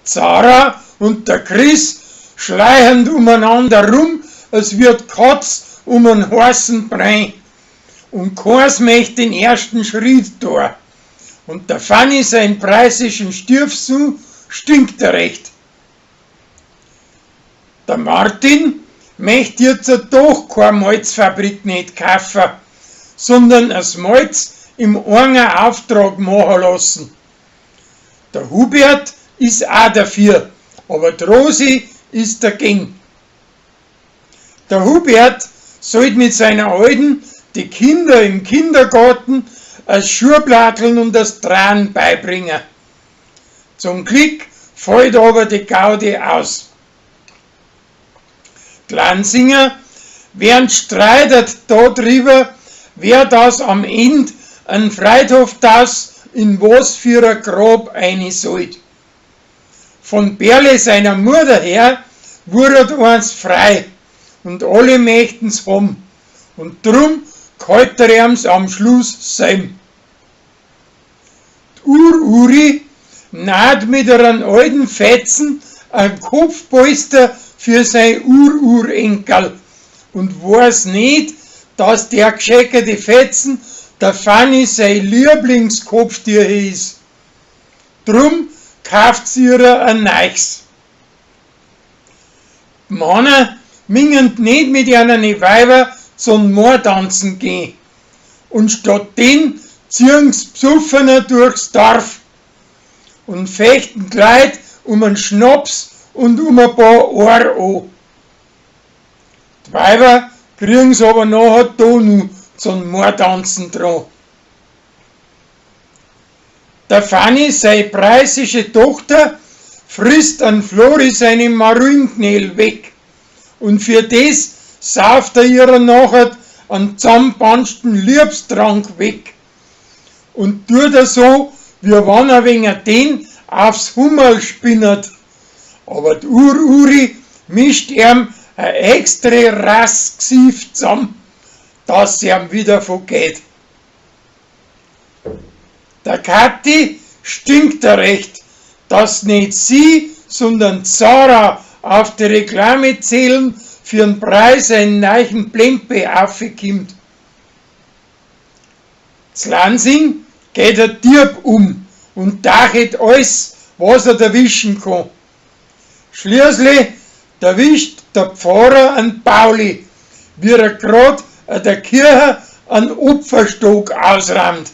Zara und der Chris schleichend umeinander rum, es wird Katz um einen heißen Brei. Und keins möcht den ersten Schritt tun. Und der Fanny sein preußischen Stiefsohn stinkt er recht. Der Martin möcht jetzt doch keine Malzfabrik nicht kaufen, sondern das Malz im eigenen Auftrag machen lassen. Der Hubert ist auch dafür, aber die Rosi ist dagegen. Der Hubert sollte mit seiner Alten die Kinder im Kindergarten das Schuhplatteln und das Dran beibringen. Zum Glück fällt aber die Gaudi aus. Die Lansinger werden streitet darüber, wer das am Ende ein Friedhof das in was für ein Grab eine sollt. Von Berle seiner Mutter her wurde eins frei und alle möchten's haben. Und drum kalt er ihm's am Schluss sein. Die Ur-Uri naht mit einem alten Fetzen ein Kopfpolster für sein Ururenkel und weiß nicht, dass der gescheckerte Fetzen der Fanny sein Lieblingskopftier ist. Drum kauft sie ihr ein neues. Die Männer mingend nicht mit ihren Weiber zum Moortanzen gehen. Und statt den ziehen's Besoffener durchs Dorf und fechten gleich um einen Schnaps und um ein paar Ohr an. Die Weiber kriegen's aber nachher da noch zum Moortanzen dran. Der Fanny, seine preußische Tochter, frisst an Flori seine Marunknädel weg. Und für das sauft er ihrer nachher einen zusammengepanschten Liebstrank weg. Und tut er so, wie wenn er wegen den aufs Hummerl spinnert. Aber die Ur-Uri mischt ihm ein extra Rassgesicht zusammen, dass sie ihm wieder vergeht. Der Kathi stinkt er recht, dass nicht sie, sondern Zara auf die Reklamezählen für den Preis einen neuen Plempe aufkommt. Z'Lansing geht er Dieb um und dachet alles, was er erwischen kann. Schließlich erwischt der Pfarrer an Pauli, wie er grad an der Kirche einen Opferstock ausrammt.